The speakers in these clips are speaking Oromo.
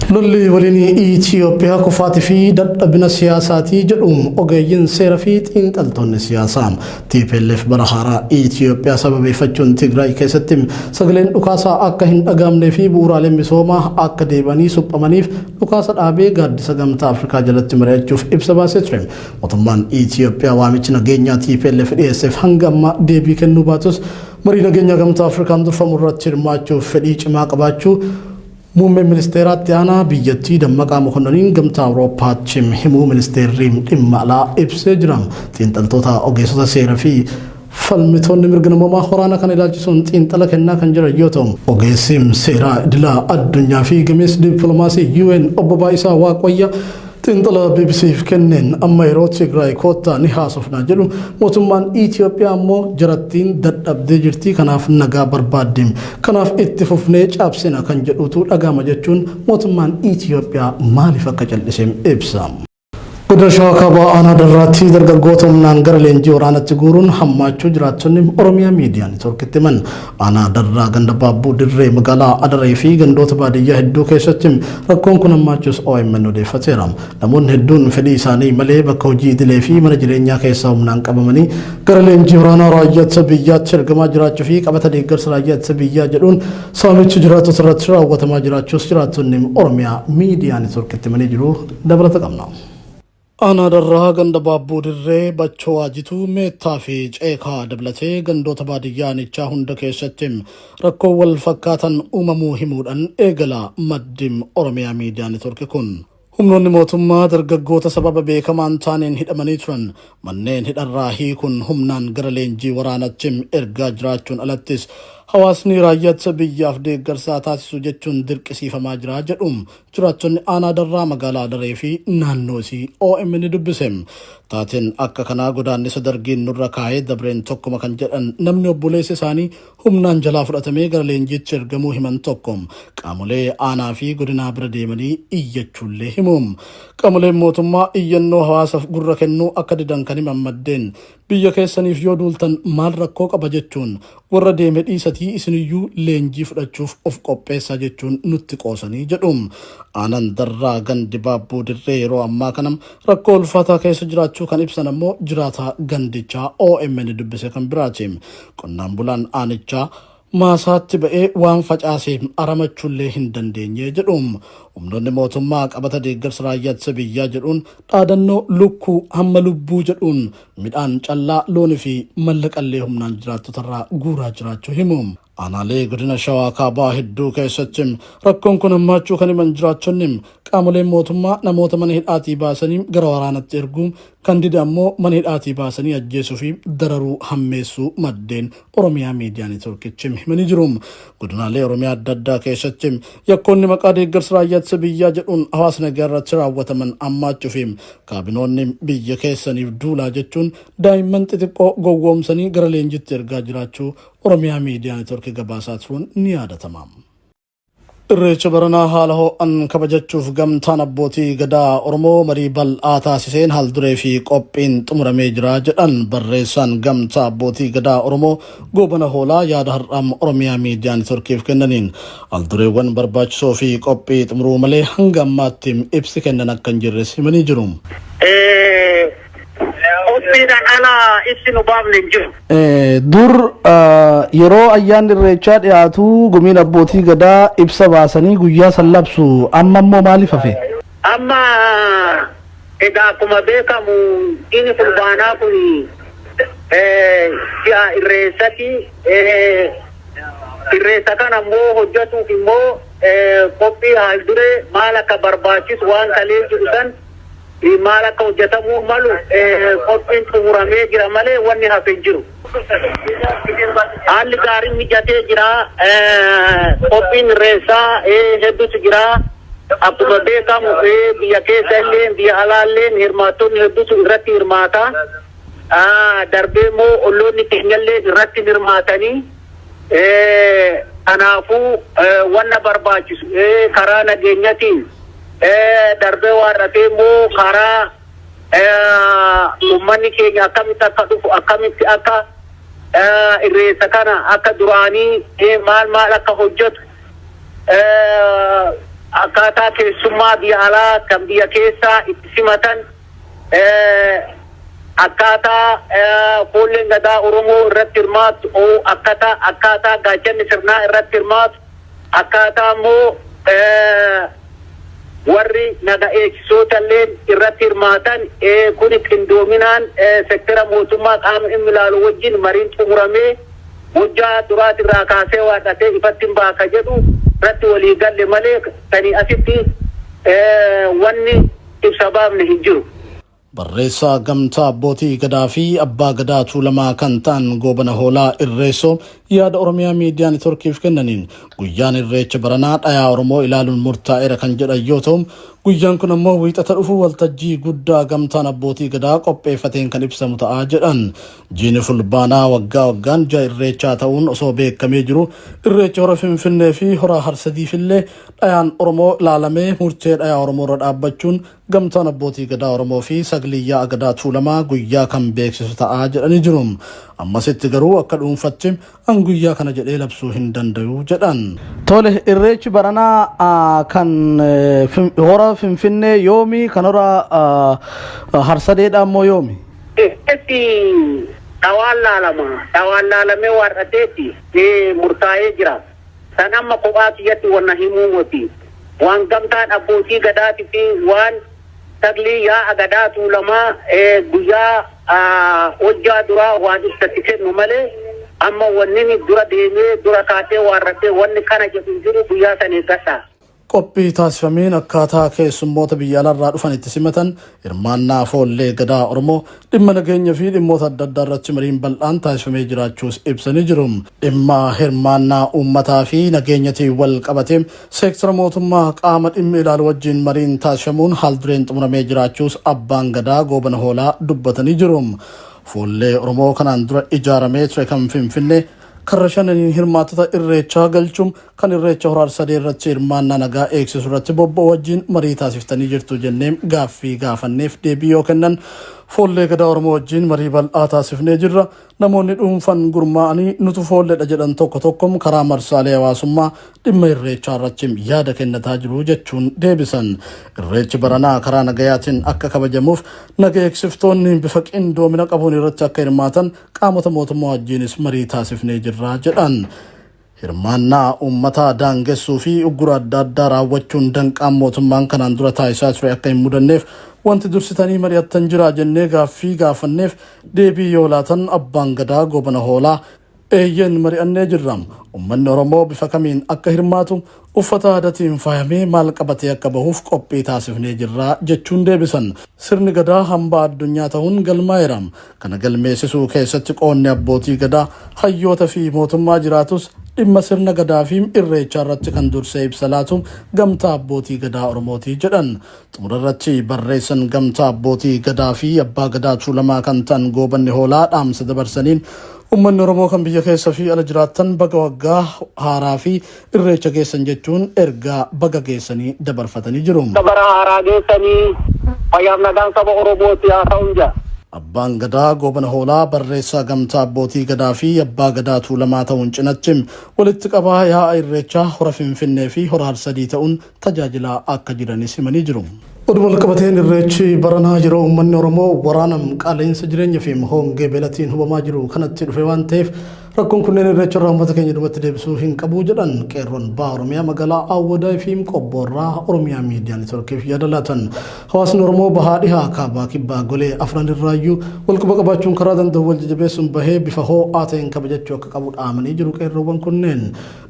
Lolli waliin Itiyoophiyaa kufaatii fi dadhabina siyaasaatii jedhu ogeeyyiin seeraa fi xiinxaltoonni siyaasaa. TPLF bara haaraa Itiyoophiyaa sababeeffachuun Tigraay keessatti sagaleen dhukaasaa akka hin dhagaamnee fi bu'uuraaleen misoomaa akka deebi'anii suphamaniif dhukaasa dhaabee gaaddisa Gamtaa Afrikaa jalatti mari'achuuf ibsa baasee ture. Mootummaan Itiyoophiyaa waamichi nageenyaa TPLF dhiyeesseef hanga ammaa deebii kennuu baatus, marii nageenyaa Gamtaa Afrikaan durfamu irratti hirmaachuuf fedhii cimaa qabaachuu Muummeen ministeeraatti aanaa biyyattii Dammaqaa Mokononiin Gamtaa Awurooppaatti himuu ministeerri dhimma alaa ibsee jira. Xiinxaltoota, ogeessota seeraa fi falmitoonni mirga namoomaa waraana kana ilaalchisuun xiinxala kennaa kan jiran yoo ta'u, ogeessi seeraa idilaa addunyaa fi gameessi dippiloomaasii UN obbo Baayisaa Waaqwayyaa xiinxala BBCf kenneen, amma yeroo Tigraay koottaa ni haasofnaa jedhu, mootummaan Itiyoophiyaa ammoo jarattiin dadhabdee jirti, kanaaf nagaa barbaadde, kanaaf itti fufnee cabsina kan jedhutu dhagama jechuun mootummaan Itiyoophiyaa maaliif akka cal'ise ibsa. Godina Shawaa Kaabaa aanaa Darraatti dargaggoota humnaan gara leenjii waraanatti guuruun hammaachuu jiraattonni Oromiyaa Miidiyaa Neetwoorkitti himan. Aanaa Darraa ganda Baabbuu Dirree, magaalaa Adaree fi gandoota baadiyyaa hedduu keessatti rakkoon kun hammaachuus OMN odeeffateera. Namoonni hedduun fedhii isaanii malee bakka hojii idilee fi mana jireenyaa keessaa humnaan qabamanii gara leenjii waraanaa raayyaa ittisa biyyaatti ergamaa jiraachuu fi qabata deeggarsa raayyaa ittisa biyyaa jedhuun saamichi jiraattota irratti raawwatamaa jiraachuus jiraattonni Oromiyaa Miidiyaa Neetwoorkitti himanii jiru. Dabalata qabna. Aanaa Darraa ganda Baabbuu Dirree, Bachoo Waajituu, Meettaa fi Ceekaa dabalatee gandoota baadiyyaa aanichaa hunda keessatti rakkoo wal fakkaatan uumamuu himuudhaan eegala maddim Oromiyaa Miidiyaa Neetwoorki kun. Humnoonni mootummaa dargaggoota sababa beekamaan taaneen hidhamanii turan manneen hidharraa hiikuun humnaan gara leenjii waraanatti ergaa jiraachuun alattis, hawaasni raayyaa ittisa biyyaaf deeggarsaa taasisu jechuun dirqisiifamaa jira jedhu jiraattonni aanaa Darraa, magaalaa Adaree fi naannoo isii OMN dubbise. Taateen akka kanaa godaannisa Dargiin nurra kaa'ee dabreen tokkuma kan jedhan namni obboleessi isaanii humnaan jalaa fudhatamee gara leenjiitti ergamuu himan tokko, qaamolee aanaa fi godinaa bira deemanii iyyachuullee himu. Qaamoleen mootummaa iyyannoo hawaasaaf gurra kennuu akka didan kan himan maddeen, biyya keessaniif yoo duultan maal rakkoo qaba jechuun, warra deeme dhiisatii isiniyyuu leenjii fudhachuuf of qopheessaa jechuun nutti qoosanii jedhu. Aanaan Darraa gandi Baabbuu Dirree yeroo ammaa kana rakkoo ulfaataa keessa jiraachuu kan ibsan ammoo jiraataa gandichaa OMN dubbise kan biraati. Qonnaan bulaan aanichaa maasaatti ba'ee waan facaasee aramachuullee hin dandeenye jedhu. Humnoonni mootummaa qabata deeggarsa raayyaa ittisa biyyaa jedhuun dhaadannoo lukkuu hamma lubbuu jedhuun midhaan callaa, loonii fi mallaqallee humnaan jiraattotarraa guuraa jiraachuu himu. Aanaalee godina Shawaa Kaabaa hedduu keessatti rakkoon kun hammaachuu kan himan jiraattonni, qaamoleen mootummaa namoota mana hidhaatii baasanii gara waraanatti erguu, kan dide ammoo mana hidhaatii baasanii ajjeesuu fi dararuu hammeessuu maddeen Oromiyaa Miidiyaa Neetwoorkichi himanii jiru. Godinaalee Oromiyaa adda addaa keessatti yakkoonni maqaa deeggarsa raayyaa ittisa biyyaa jedhuun hawaasa nagaa irratti raawwataman hammaachuu fi kaabinoonni biyya keessaniif duulaa jechuun daa'imman xixiqqoo gowwoomsanii gara leenjitti ergaa jiraachuu Oromiyaa Miidiyaa Neetwoorkii gabaasaa turuun ni yaadatama. Irreecha baranaa haala ho'an kabajachuuf gamtaan abbootii gadaa Oromoo marii bal'aa taasiseen haalduree fi qophiin xumuramee jira jedhan barreessaan gamtaa abbootii gadaa Oromoo Goobana Hoolaa yaada har'aam Oromiyaa Miidiyaa Neetwoorkiif kennaniin. Haaldureewwan barbaachisoo fi qophii xumuruu malee hanga ammaatti ibsi kennan akka hin jirres himanii jiru. Qophiidhaan ala ibsi nu baafne hin jiru. Dur yeroo ayyaanni irreechaa dhiyaatu gumiin abbootii gadaa ibsa baasanii guyyaa san labsu, amma immoo maaliif hafe? Amma egaa akkuma beekamu inni Fulbaanaa kun ji'a irreessati. Irreessa kana immoo hojjetuuf immoo qophii haal duree maal akka barbaachisu, waan kalee jiru san maal akka hojjetamuu malu qophiin xumuramee jira malee wanni hafe hin jiru. Haalli gaariin mijatee jira. Qophiin irreessaa hedduutu jira. Akkuma beekamu biyya keessa illee biyya alaa illee hirmaattonni hedduutu irratti hirmaata. Darbee immoo olloonni keenyallee irratti hirmaatanii, kanaafuu wanna barbaachisu karaa nageenyatiin darbee waarratee immoo karaa uummanni keenya akkamitti akka dhufu, akkamitti akka irreessa kana akka duraanii maal maal akka hojjetu. Akkaataa keessummaa biyya alaa kan biyya keessaa itti simatan, akkaataa Foolleen Gadaa Oromoo irratti hirmaattu, akkaataa gaachanni sirnaa irratti hirmaatu, akkaataa immoo warri naga eegsisoota illee irratti hirmaatan, kun qindoominaan sektera mootummaa qaama dhimmi ilaalu wajjin mariin xumuramee hojjaa duraatirraa kaasee waaqatee ifatti hin baaka jedhu irratti walii galle malee sanii asitti wanni ibsa baafne hin jiru. Barreessaa Gamtaa Abbootii Gadaa fi Abbaa Gadaa Tuulamaa kan ta'an Goobana Hoolaa Irreessoo yaada Oromiyaa Miidiyaa Neetworkiif kennaniin, guyyaan Irreecha baranaa dhayaa Oromoo ilaaluun murtaa'eera kan jedhan yoo ta'u, guyyaan kun ammoo Wiixata dhufu waltajjii guddaa Gamtaan Abbootii Gadaa qopheeffateen kan ibsamu ta'a jedhan. Jiini Fulbaanaa waggaa waggaan ji'a Irreechaa ta'uun osoo beekamee jiru, Irreecha Hora Finfinnee fi Hora Harsadiifillee dhayaan Oromoo ilaalamee murtee dhayaa Oromoo irra dhaabbachuun Gamtaan Abbootii Gadaa Oromoo fi Saglii Yaa'a Gadaa Tuulamaa guyyaa kan beeksisu ta'a jedhanii jiru. Ammasitti garuu akka dhuunfatti an guyyaa kana jedhee labsuu hin dandayu jedhan. Tole, Irreechi baranaa kan Hora Finfinnee yoomi? Kan Hora Harsadeedha immoo yoomi? Irreechi dhawaan laalama. Dhawaan laalamee waarrateeti murtaa'ee jira. San amma kophaa kiyyatti wanna himuu moti. Waan Gamtaan Abbootii Gadaatii fi waan Saglii Yaa'a Gadaa Tuulamaa guyyaa hojjaa duraa waan ibsatti kennu malee, amma wanni dura deemee dura kaatee waarrattee wanni kana jedhu hin jiru. Guyyaa san eeggadha. Qophii taasifameen akkaataa keessummoota biyya alaarraa dhufan itti simatan, hirmaannaa Foollee Gadaa Oromoo, dhimma nageenya fi dhimmoota adda addaa irratti mariin bal'aan taasifamee jiraachuus ibsanii jiru. Dhimma hirmaannaa uummataa fi nageenyatiin wal qabatee seektara mootummaa qaama dhimmi ilaalu wajjin mariin taasifamuun haaldureen xumuramee jiraachuus Abbaan Gadaa Goobana Hoolaa dubbatanii jiru. Foollee Oromoo kanaan dura ijaaramee ture kan Finfinnee karra shananiin hirmaattota Irreechaa galchuun, kan Irreecha Hora Arsadee irratti hirmaannaa nagaa eegsisu irratti bobba'u wajjin marii taasiftanii jirtu jennee gaaffii gaafanneef deebii yoo kennan, Foollee Gadaa Oromoo wajjin marii bal'aa taasifnee jirra. Namoonni dhuunfan gurmaa'anii nutu foolleedha jedhan tokko tokko karaa marsaalee hawaasummaa dhimma Irreechaa irratti yaada kennataa jiru jechuun deebisan. Irreechi baranaa karaa nagayaatiin akka kabajamuuf naga eegsiftoonni bifa qindoomina qabuun irratti akka hirmaatan qaamota mootummaa wajjinis marii taasifnee jirra jedhan. Hirmaannaa uummataa daangessuu fi uggura adda addaa raawwachuun danqaan mootummaan kanaan dura taasisaa ture akka hin mudanneef wanti dursitanii mari'attan jira jennee gaaffii gaafanneef deebii yoo laatan, Abbaan Gadaa Goobana Hoolaa, eeyyeen, mari'annee jirra. Uummanni Oromoo bifa kamiin akka hirmaatu, uffata aadaatiin faayamee maal qabatee akka bahuuf qophii taasifnee jirra jechuun deebisan. Sirni Gadaa hambaa addunyaa ta'uun galmaa'eera. Kana galmeessisuu keessatti qoonni abbootii Gadaa, hayyoota fi mootummaa jiraatus, dhimma sirna Gadaa fi Irreechaa irratti kan dursee ibsa laatu Gamtaa Abbootii Gadaa Oromootii jedhan. Xumura irratti barreessan Gamtaa Abbootii Gadaa fi Abbaa Gadaa Tuulamaa kan ta'an Goobanni Hoolaa dhaamsa dabarsaniin, uummanni Oromoo kan biyya keessa fi ala jiraattan baga waggaa haaraa fi Irreecha geessan jechuun ergaa baga geessanii dabarfatanii jiru. Bara haaraa geessanii fayyaaf nagaan saba Oromooti haa ta'uun jedha. Abbaan Gadaa Goobana Hoolaa barreessaa Gamtaa Abbootii Gadaa fi Abbaa Gadaa Tuulamaa ta'uun cinatti walitti qabaa yaa'a Irreechaa Hora Finfinnee fi Hora Harsadii ta'uun tajaajilaa akka jiranis himanii jiru. Oduu walqabateen, Irreechi baranaa yeroo uummanni Oromoo waraana, qaala'insa jireenya fi hongee beelatiin hubamaa jiru kanatti dhufe waan ta'eef, rakkoon kunneen Irreecha irraa uummata keenya duubatti deebisuu hin qabu jedhan qeerroon baha Oromiyaa magaalaa Awwadaay fi Qobboorraa Oromiyaa Miidiyaa Neetworkiif yaada laatan. Hawaasni Oromoo bahaa, dhihaa, kaabaa, kibbaa, golee afran irraayyuu walquba qabaachuun karaa danda'u wal jajjabeessuun bahee bifa ho'aa ta'een kabajachuu akka qabu dhaamanii jiru qeerroowwan kunneen.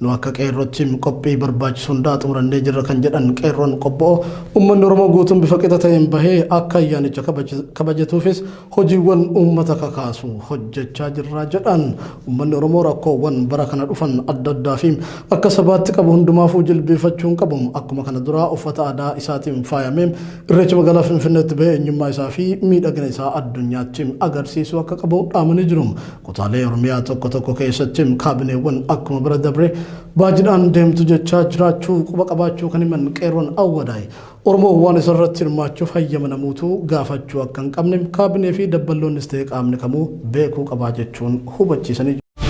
Nu akka qeerrootti qophii barbaachisu hundaa xumurannee jirra kan jedhan qeerroon Qobbo'oo, uummanni Oromoo guutuun bifa qixa ta'een bahee akka ayyaanicha kabajatuufis hojiiwwan uummata kakaasu hojjechaa jirra jedhan. Uummanni Oromoo rakkoowwan bara kana dhufan adda addaa fi akka sabaatti qabu hundumaafuu jilbeeffachuu hin qabu. Akkuma kana duraa uffata aadaa isaatiin faayamee Irreecha magaalaa Finfinneetti bahee eenyummaa isaa fi miidhagina isaa addunyaatti agarsiisuu akka qabu dhaamanii jiru. Kutaalee Oromiyaa tokko tokko keessatti kaabineewwan akkuma bara dabre baajidhaan deemtu jechaa jiraachuu quba qabaachuu kan himan qeerroon Awwadaay, Oromoo waan isarratti hirmaachuuf hayyama namuutu gaafachuu akka hin qabne kaabinee fi dabballoonnis ta'e qaamni kamuu beekuu qabaa jechuun hubachiisanii jiru.